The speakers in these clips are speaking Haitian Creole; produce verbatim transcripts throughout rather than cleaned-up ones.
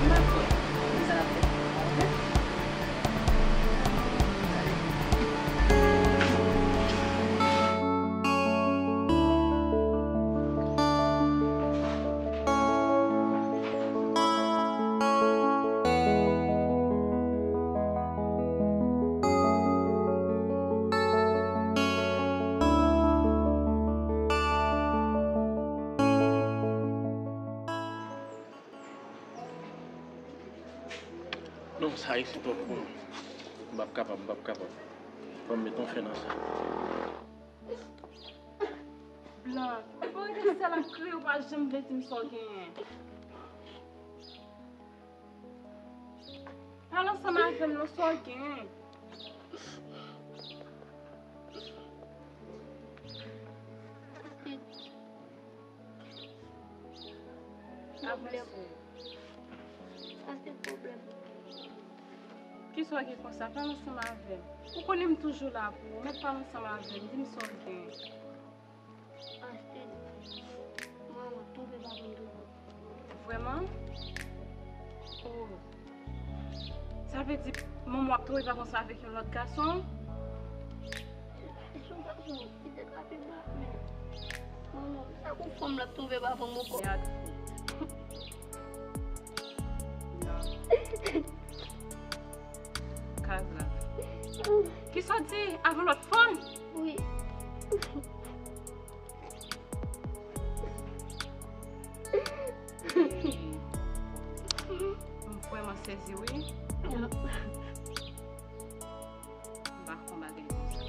M ap wè. Konn sa n ap fè. Oke? Non, sa isi twòp pou mwen. M p ap kapab, m p ap kapab. Fò m met yon fen nan sa. Blan, depi w rete sèl ak kriye, ou pa janm vle di m sa w genyen. Pale ansanm avè m non, sa w genyen. Pwoblèm. Sa se pwoblèm. Kisa w gen konsa? Pale ansanm avè m. Ou konnen m toujou la pou ou, men pale ansanm avè m, di m sa w gen. Achte. Mwen, mwen tonbe pa konn tonbe. Vrèman? Oh. Sa vle di, manman w ap twonpe pa konsa avèk yon lòt gason? Se yon gason ki te trape ba, men manman, sa gon fanm l ap twonpe pa fanm ankò. Gad. Ka grav. Kisa w di? Avè yon lòt fanm? Wi. M vrèman sezi, wi. M pa konn bagay konsa.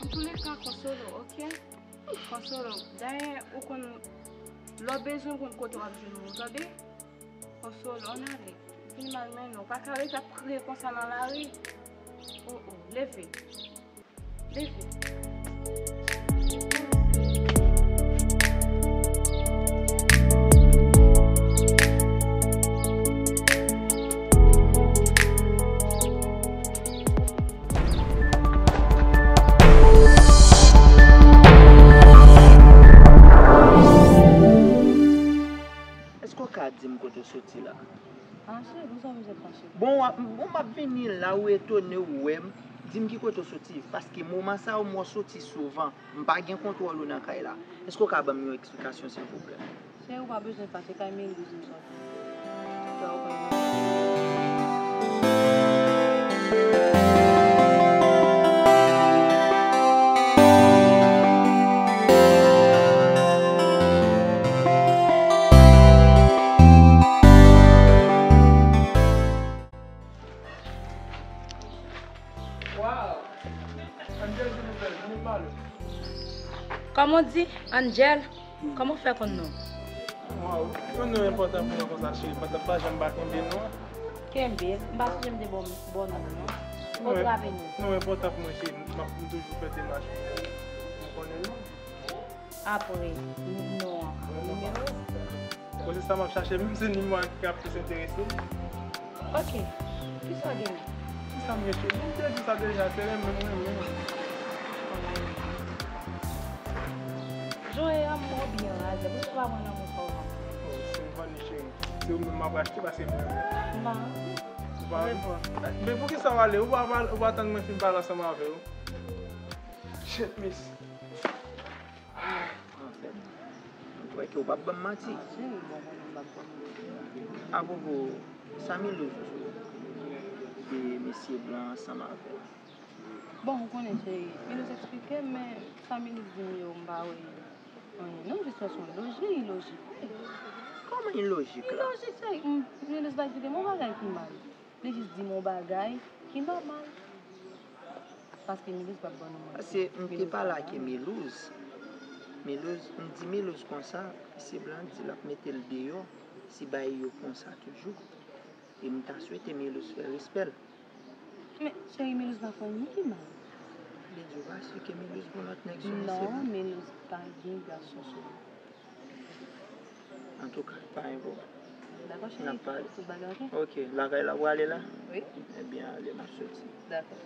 Antouleka, konsole w, oke? Konsole w. Dayè, ou konn, lè w bezwen, ou konn kote w ap jwenn mwen, tande? Konsole w, ann ale. Pi mal mennen w. Pa ka rete ap kriye konsa nan lari. Oh, oh, leve. Leve. Èske w ka di m kote w soti la? Fache, pou sa w bezwen fache? Bon, w ap, bon, m ap vini la, ou etone, ou wè m. Di m ki kote w soti, paske moman sa yo, m wè w soti souvan. M pa gen kontwòl ou nan kay la. Èske w ka ban m yon eksplikasyon, silvouplè? Cheri, ou pa bezwen fache, kay Melouz m soti. Sa w konn. Wow! Angel, silvouplè, jan nou pale. Kòman w di, Angel? Kòman w fè konn non? Waw, yon non enpòtan pou mwen konsa, cheri. Pandan pa janm pa kenbe non an. Kenbe? M pa sonje m te ba w, ba w non an non. Ou trape non? Non enpòtan pou mwen, cheri. M ap, m toujou fè demach pou mwen. M konnen non. Apre, non an. Nimewo? Bon, se sa m ap chache, menm se nimewo a ki ap plis enterese m. Ok. Kisa w gen? Kisa m gen, cheri? M te di sa deja, se renmen m renmen. Joe, lanmou byen razè, poukisa w pa pran lanmou sa w vann? Oh, si m vann li, cheri, se ou menm m ap achte, paske m renmen. Mwen. Ou pa... Men poukisa w ale? Ou pa, ou pa tann mwen fin pale ansanm avè w? Shit, miss. Anfèt, m kwè ke w p ap ban m manti. Apwopo, sa Milouz di w de mesye blan ansanm avè l? Bon, ou konnen, cheri, Milouz eksplike m, men sa Milouz di m yo, m pa wè anyen non, m jis wè se yon lojik, ilojik, wi. Kòman ilojik la? Ilojik, cheri, m, Milouz pa eksplike m yon bagay ki mal. Li jis di m yon bagay ki nòmal. Paske Milouz p ap ban nou manti. Paske m te pale ak Milouz. Milouz, m di Milouz konsa, mesye blan di l ap mete l deyò si bagay yo konsa toujou. E m ta swete Milouz fè respè l. Men, cheri, Milouz pa fè anyen ki mal. Li di w pa si ke Milouz gon lòt nèg sou mesye blan? Non, Milouz pa gen gason sou li. Antouka, pa gen pwoblèm. Dakò, cheri. N ap pale. Tout bagay oke? Oke, lakay la w prale la? Wi. Ebyen, ale, m ap soti. Dakò.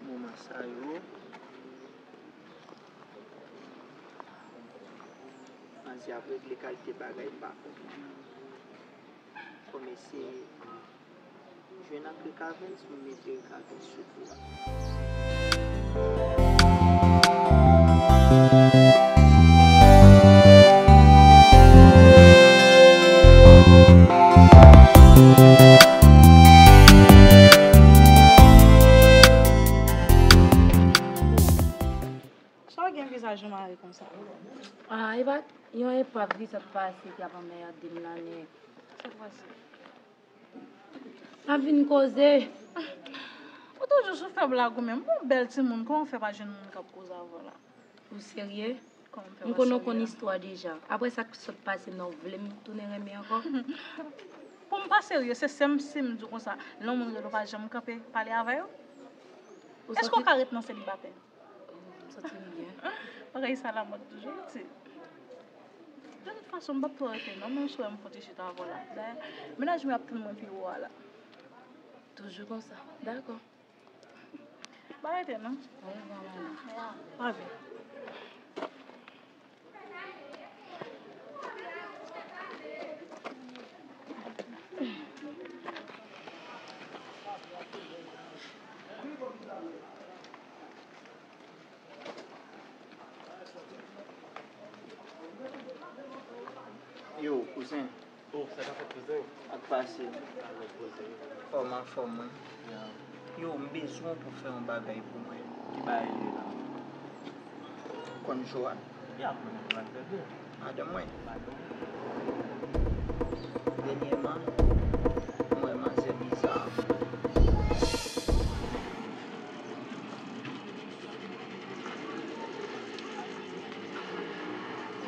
Moman sa yo. Ti ap regle kalite bagay m pa konprann. Kòm eseye jwenn ak Rick Avens, m mete Rick Avens sou kou a. Sa w gen vizaj ou mare konsa? Ah, e pa yon epav ki sot pase ki ap anmède m la, nèg. Sa k pase? Pa vin koze. Ou toujou sou fè blag ou menm. Ou bèl timoun, kòman w fè pa jwenn moun k ap koze avè w la? Ou serye? Kòman w fè pa serye? M konnen w konn istwa deja. Apre sa k sot pase m nan, w vle m tounen renmen ankò? Pou m pa serye, se sè m si m di w konsa, lè yon moun rele w pa janm kanpe pale avè yo? Èske w ka ret nan selibatè? M santi m byen. Bagay sa lamòd toujou, ti. De tout fason, m p ap twò rete non, men m sou wè m fon ti chita avè w la. Dayè, mennaj mwen ap tann mwen pi wo a la. Toujou konsa. Dakò. Pa rete non. Orevwa, manman. Pa vin. Yo, kouzen. Oh, sa k ap fèt, kouzen? Ak pase. Alò, kouzen. Fòm anfòm, wi. Ya. Yo, m bezwen w pou fè yon bagay pou mwen. Ki bagay li ye la? Konn Joan? Ya, m konnen Joan trè byen. Madanm mwen. Madanm mwen. Dènyèman, m wè manzè biza.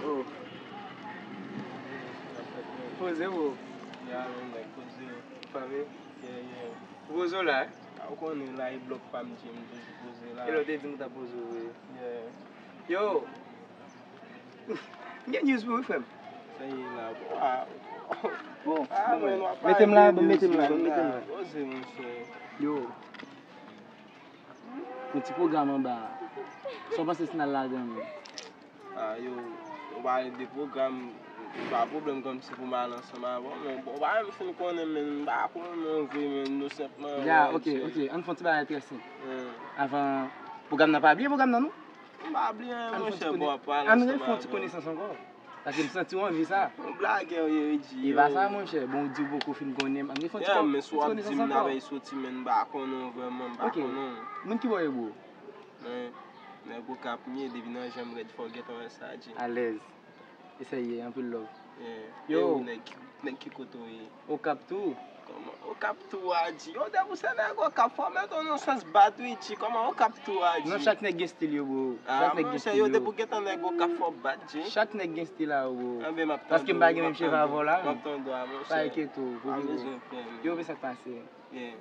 Oh. Poze, bro. Ya, men, nèg, poze. Fanmi? Yeah, yeah. Ou poze w la, eh? A, ou konnen la, e blòk pa m, Jim, toujou poze la. E lè w te di m ou t ap poze w vre. Yeah. Yo! M gen news pou ou, wi, frè m. Sa ye la, bon, a. Bon, a, bon, men, mete m la, bon, mete m la, mete m la. Poze, monchè. Yo. Yon ti pwogram anba a. Sa w panse si n al ladan l? Ah, yo, nou pale de pwogram, pa pwoblèm kòmsi pou m al ansanm avè w, men bon, pa menm fin konnen, men m pa konnen w vre, men nou senpman. Ya, ok, ok, ann fè yon ti bagay trè senp. Avan, pwogram nan, pa bliye pwogram nan, non? M pa bliye anyen, monchè, bon, ap pale ansanm avè w. Ann refè yon ti konesans ankò. Paske m santi w anvi sa. Yon blagè w ye, wi, G. E pa sa, monchè. Bon, w di w poko fin konnen m. Ann refè yon ti konesans ankò. Yeah, men si w ap di m n ap soti, men m pa konnen w vrèman, m pa konnen w. Moun ki bò w ye, bro? Men, nèg Okap m ye, depi nan je m rèd fò w gentan wè sa, G. Alèz. E sa ye, anpil love. Yeah. Yo. E ou, nèg, nèg ki kote w ye? Okap tou. Kòman? Okap tou a, G. Yo, depi w se nèg Okap, fò w mete w nan sans bat, wi, G. Kòman Okap tou a, G? Non, chak nèg gen stil yo, bro. Ah, chak nèg gen stil yo. Monchè, yo, depi w gentan nèg Okap, fò w bat, G. Chak nèg gen stil a yo, bro. Anben, m ap tande w, m ap tande w, m ap tande w, monchè. Paske m pa gen menm cheva avè w la, menm. Pa enkyete w, poze w. Pa bezwen pè, menm. Yo, men sa k pase. Yeah.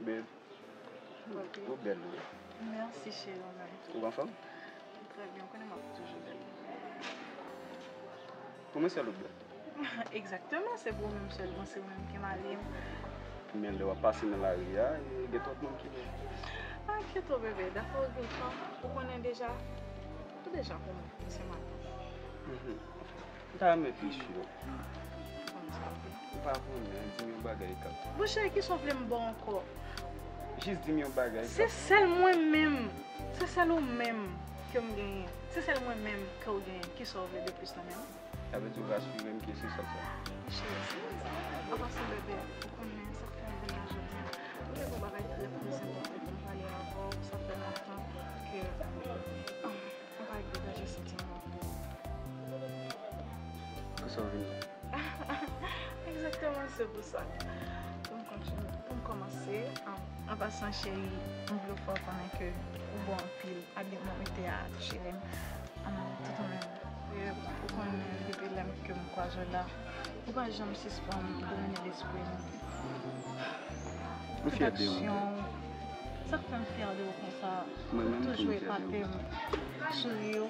Babe. Ou bèl, wi. Mèsi, cheri, ou menm tou. Ou anfòm? Trè byen, ou konnen m ap toujou bèl. Pou mwen sèl ou k bèl. Egzakteman, se pou ou menm sèlman, se ou menm ki marye m. Men lè w ap pase nan lari a, e gen twòp moun ki bèl. Pa enkyete w, bebe, dapre w gentan, ou konnen deja, ou deja konnen, se madanm. Mhm. M ta renmen pi sure. Ou pa konnen, di m yon bagay, Kat. Monchè, kisa w vle m ba w ankò? Jis di m yon bagay, Kat. Se sèl mwen menm. Se sèl ou menm ke m genyen. Se sèl mwen menm ke w genyen. Kisa w vle de plis nan men m? Sa vle di w rasire m ke se sèl sa. Cheri, se sa. An pasan, bebe, ou konnen sa k fè m vin la jodi a. M gen yon bagay trè, trè enpòtan pou m pale avè w. Sa fè lontan ke, ah, m pa degaje santiman pou ou. Pou sa w vin la? Egzakteman, se pou sa. Pou m kontinye, pou m kòmanse, an, an pasan, cheri, m vle w fè w konnen ke ou bon anpil. Abitman ou te a, cheri m, an, tout ou menm. Ou konnen, depi lè m, ke m kwaze w la, ou pa janm sispann domine lespri m. M fyè de ou. Sa k fè m fyè de ou konsa, ou toujou epate m. Souri w,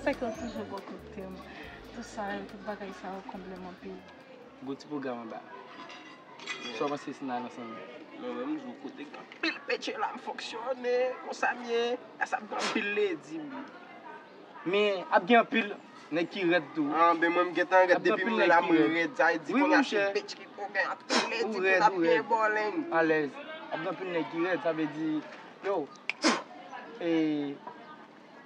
sa ke w toujou bò kote m. Tout sa yo, tout bagay sa yo konble m anpil. Gon ti pwogram anba. Sa w panse si n al ansanm? Mwen menm, m di w kote gen anpil metye la, m fonksyone, konsa m ye, la sa ap gen anpil ledi, wi. Men, ap gen anpil Nèg ki rèd tou. Ah, ben mwen m gentan rèd depi m nan la, mwen rèd. Sa vle di kounye a se bitch ki pou gen anpil ledi pou n ap gen bòlèn. Alèz. Ap gen anpil nèg ki rèd, sa vle di, yo, e,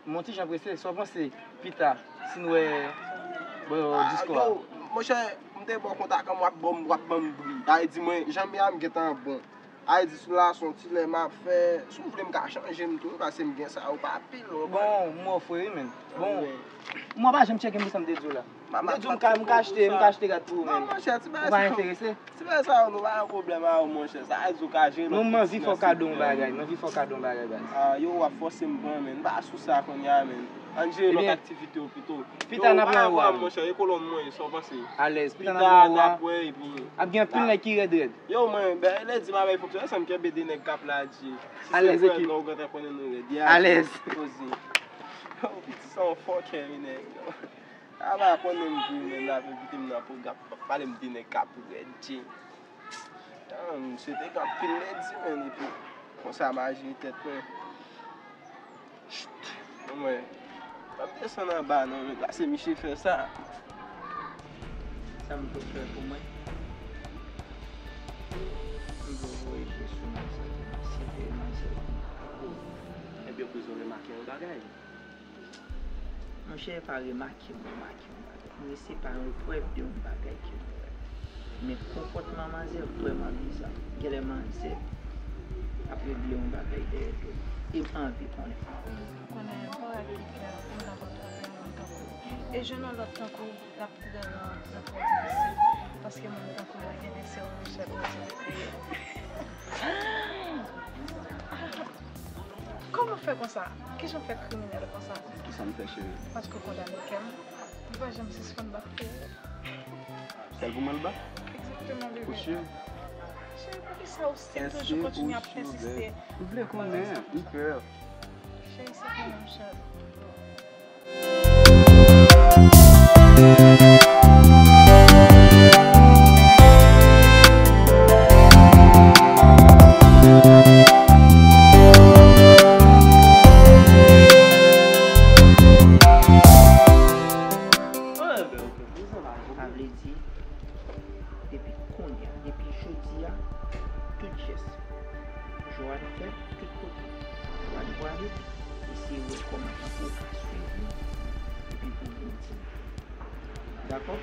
m on ti jan prese, sa w panse pita, si n wè bò disko a? Yo, monchè, m te ba w kontak an, w ap ban m, w ap ban m bri. Sa vle di mwen, jan m ye a, m gentan bon. Sa vle di sou la, se yon ti lè m ap fè, si w vle m ka chanje m tou, paske m gen sa yo pa pil, w konprann? Bon, m ofri wi, men. Bon, mwen pa janm tcheke m pou sa m te di w la. M te di w m ka, m ka achte, m ka achte rad pou ou, men. Non, monchè, ti bagay sa yo. Ou pa enterese? Ti bagay sa yo, nou pa gen pwoblèm a yo, monchè. Sa vle di w ka jere lòt. Non, m anvi fè w kado yon bagay, m anvi fè w kado yon bagay, baz. Ah, yo, w ap fòse m pran, men. M pa sou sa kounye a, men. Ann jere lòt aktivite yo pito. Pita n ap wè w. Monchè, e kolòn mwen, sa w panse? Alèz, pita n ap wè w. Pita n ap wè, epi. Ap gen anpil nèg ki rèd rèd. Yo, mwen, ben, lè di m avè fonksyonè, sa m kenbe de nèg k ap la di. Si se frè nou, ou gentan konnen nou rèd. Alèz. Poze. Yo, piti sa yon fòkè, wi, nèg. A pa konnen m pou menm la, pou kite m nan pwogram, pale m de nèg k ap rèd, G. Ah, misye te gen anpil lèdi, menn, epi konsa m aji tèt mwen. Chut! Bon, mwen, pa m desann anba, non, men pase misye fè sa. Sa m pou fè pou mwen? M pou voye je sou manzè ki nan site manzè ki nan kawo. Ebyen, kouzin, remake yon bagay. Monchè, pa remake m, remake yon bagay. Mwen se pa yon prèv de yon bagay ke m wè. Men konpòtman manzè vrèman biza. Genlè manzè ap regle yon bagay dèyè do m. E m anvi konnen. Konnen pa wè ki fè ou nan konn twonpe yon moun tankou. E jwenn yon lòt tankou l ap trè, trè, trè difisil. Paske moun tankou l la gen de sè, yon sèl rezon. Kòman w fè konsa? Kijan w fè kriminèl konsa? Kisa m fè, cheri? Paske w kondane kè m. M pa janm sispann bat pou ou. Sèl pou mwen l bat? Egzakteman, bebe. Ou si? Cheri, poukisa w si toujou kontinye ap ensiste? M vle konnen, m pè. Cheri, se konnen m cheri. Sa vle di, depi kounye a, depi jodi a, tout jès Joanne fè, tout kote, Joanne vwale, eseye wè kòman tankou ou ka swiv li, epi pou w di m. Dakò?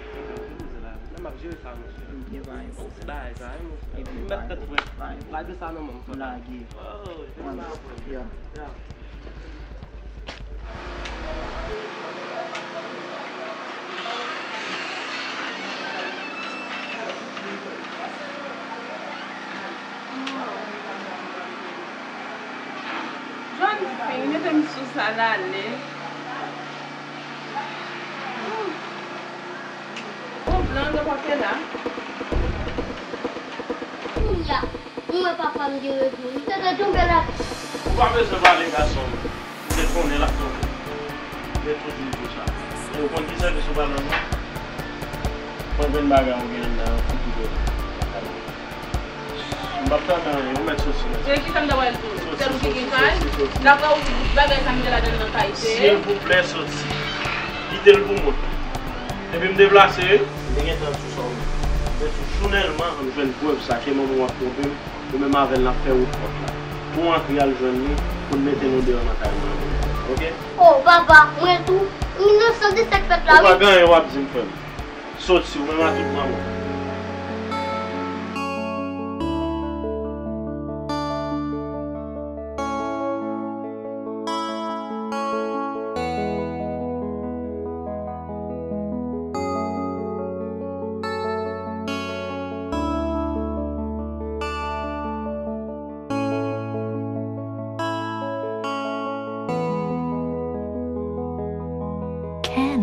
Nan m ap jere sa, monchè. Ebyen, pa gen pwoblèm. Ti bagay sa, wi, monchè. Ebyen, m mèt tèt frè. Lage sa nan men m, frè. Lage. Oh, yeah. Jòn figi, mete m sou sa l ale. Bon, blan yo pa fè la. Kounye a, m wè papa m gen rezon. Li te dwe tonbe la. Ou pa bezwen pale, gason m. Ou te konnen l ap tonbe. Ou te tou di l konsa. E ou konn ki sèvis ou pral rann mwen? Pran grenn bagay ou gen anndan an, fouti dèyè. M p ap fè anyen, ou mèt soti nèt. E kisa m ta pral di w? Soti, soti, soti, soti. Daprè w, bagay sa m gen ladan l nan kay, se? Silvouplè, soti. Kite l pou mwen. Epi m deplase, wi. M te gentan sou sa w ye. Men tou jounèlman, m jwenn prèv sa, ke manman w ap twonpe m, ou menm avè l n ap fè wout kont la. Pou w antre al jwenn li, pou l mete nou deyò nan kay mwen. Oke? O, papa, mwen tou, m inosan de sa k fèt la, wi. Ou pa gen anyen w ap di m, frè m. Soti, ou menm ak tout manman w. Ken.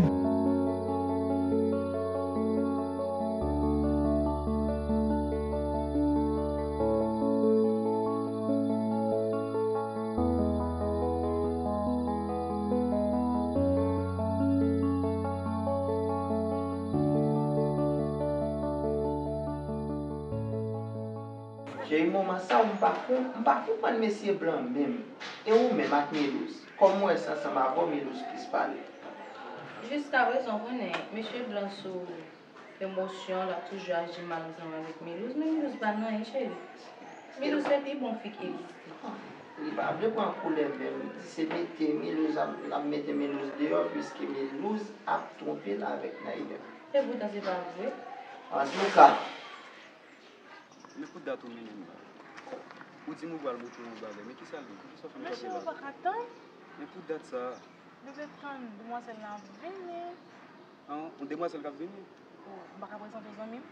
Cheri, moman sa a, m pa kon-, m pa konprann mesye blan menm. E ou menm ak Milouz? Kòm m wè se ansanm avè w Milouz plis pale. Jiskaprezan, w konnen, mesye blan sou emosyon, l ap toujou aji mal ansanm avèk Milouz, men Milouz pa nan anyen, cheri. Milouz se pi bon fi ki egziste. Li pa vle pran koulè menm, li di se mete Milouz ap, l ap mete Milouz deyò, piske Milouz ap twonpe l avèk Naïda. Epoutan se pa vre. Antouka. Men pou dat ou mennen m la. Ou di m ou pral montre yon bagay, men kisa l ye? Poukisa w fè m kanpe la? Mesye, ou pa ka tann? Men pou dat sa a. Li te tann demwazèl lan ap vini. An, yon demwazèl k ap vini? Oh, m pa ka prezante w zanmi m?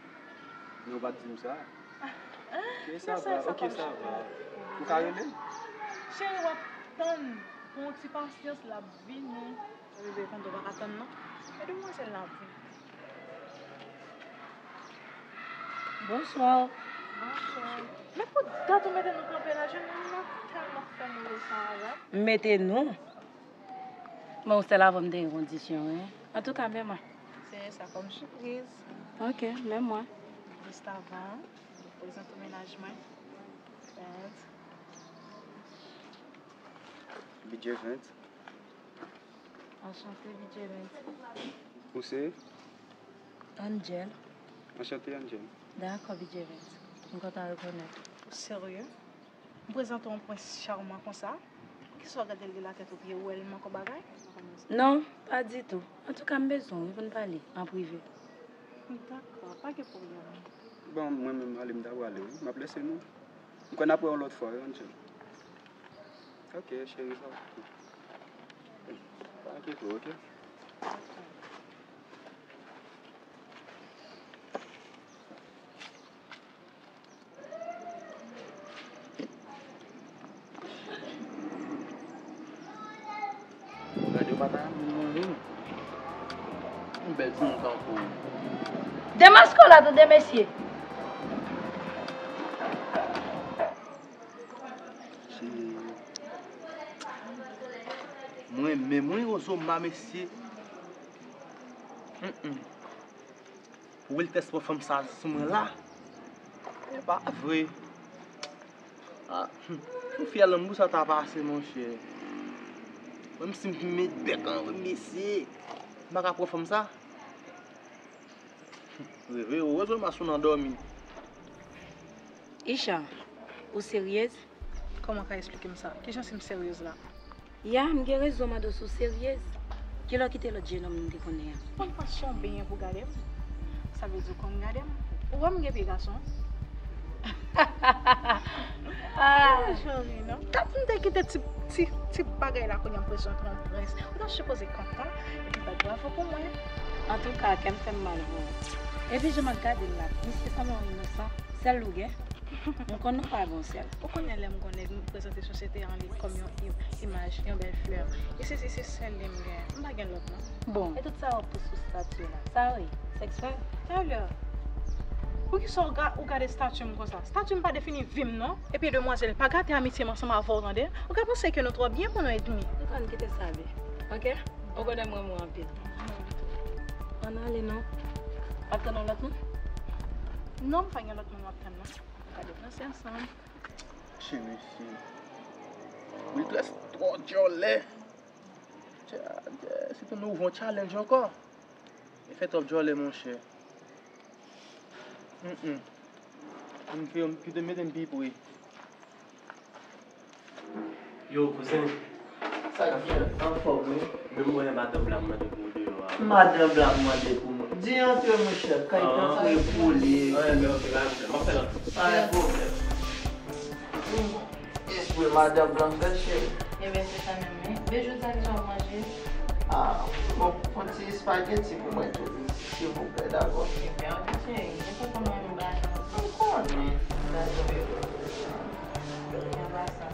Men ou pa t di m sa. Ok, sa va, ok, sa va. Ou ka rele m? Cheri, w ap tann. Pran yon ti pasyans, l ap vini. Ou rive tande w pa ka tann non. E demwazèl la ap vini. Bonswa. Bonswa. Men pou dat ou mete nou kanpe la, jèn moun nan tèlman fè m ri sa avè m. M mete nou? Men ou sèl avè m te gen kondisyon, wi. Antouka, men mwen. Se sa kòm sipriz. Ok, men mwen. Jis avan, prezante w mennaj mwen. Vent. Bidjè Vent. Anchante, Bidjè Vent. Ou se? Angel. Anchante, Angel. Dakò, Bidjè Vent. M kontan rekonèt ou. Ou serye? M prezante w yon prens chaman konsa? Poukisa w gade l de latèt o pye, ou wè l manke w bagay? Non, pa ditou. Antouka, m bezwen w, wi, pou n pale, an prive. Dakò, pa gen pwoblèm. Bon, mwen menm, ale, m ta prale, wi. M ap lese nou. M kwè n ap wè yon lòt fwa, wi, Angel. Ok, cheri, sa va. Pa enkyete w, ok? Gade, yo pa ta moun non, non. Yon bèl timoun tankou w. Demaske w la, tande, mesye. Se mwen menm, wi, Rozo, m pa mesye. Mm, mm. Wiltès pran fanm sa sou mwen la. E pa vre. Ah, hmm. Pou fyèl lanmou sa ta pase, monchè. Menm si m met bèk an, mesye, m pa ka pran fanm sa. Reve, erezman m asou nan dòmi. Isha, ou seryez? Kòman w ka esplike m sa? Kijan si m seryez la? Ya, m gen rezon mande w si w seryez. Kilè w kite lòt jenòm nou te konnen an? Ou konn pran sou yon benyen pou gade m? Sa vle di w konn gade m? Ou wè m gen pye gason? Ah, joli, non? Kat m te kite ti, ti, ti bagay la kounye a m prezante yon prens. Ou ta sipoze kontan, epi bat bravo pou mwen. Antouka, kè m fè m mal pou ou. Epi jan m ap gade l la, misye sanble yon inosan. Sèl ou gen? M konn nou pa gen yon sèl. Ou konnen lè m konnen m prezante sosyete an li kòm yon im-, imaj, yon bèl flè. E se, se, se sèl li m gen. M pa gen lòt non. Bon, e tout sa w ap poste sou stati w la, sa yo ye? Sèks fèb? Talè. Poukisa w ga-, ou gade stati m konsa? Stati m pa defini vi m non. Epi demwazèl, pa gate amitye m ansanm avè w tande. Ou ka panse ke nou twò byen pou nou edmi. M konn kite sa ale. Ok? Ou konnen m renmen w anpil. Ann ale non. W ap tann yon lòt moun? Non, m pa gen lòt moun m ap tann non. Gade, danse ansanm. Che mesye. Wiltrès twò djòlè. Tcha, tcha, se te nouvo challenge ankò. E fè twòp djòlè, monchè. Mm. Ann fè, kite m mete m pi pre. Yo, kouzen. Sa k ap fèt? Anfòm, wi. Men m wè madanm la mande pou ou deyò a. Madanm la mande pou mwen. Di antre, monchè, kay tan sa. Antre pou li. Anyen, men ok, pa gen pwoblèm. M ap fè l antre. Pa gen pwoblèm. Espre madanm blan fèt, cheri. Ebyen, se sa menm, wi. Men jodi a, kisa w ap manje? Ah, bon, fè yon ti espageti pou mwen tou, silvouplè, dakò? Ebyen, ok, cheri. Depi w konn mwen, m pa janm. M konnen. Dakò. Ebyen, pa sa.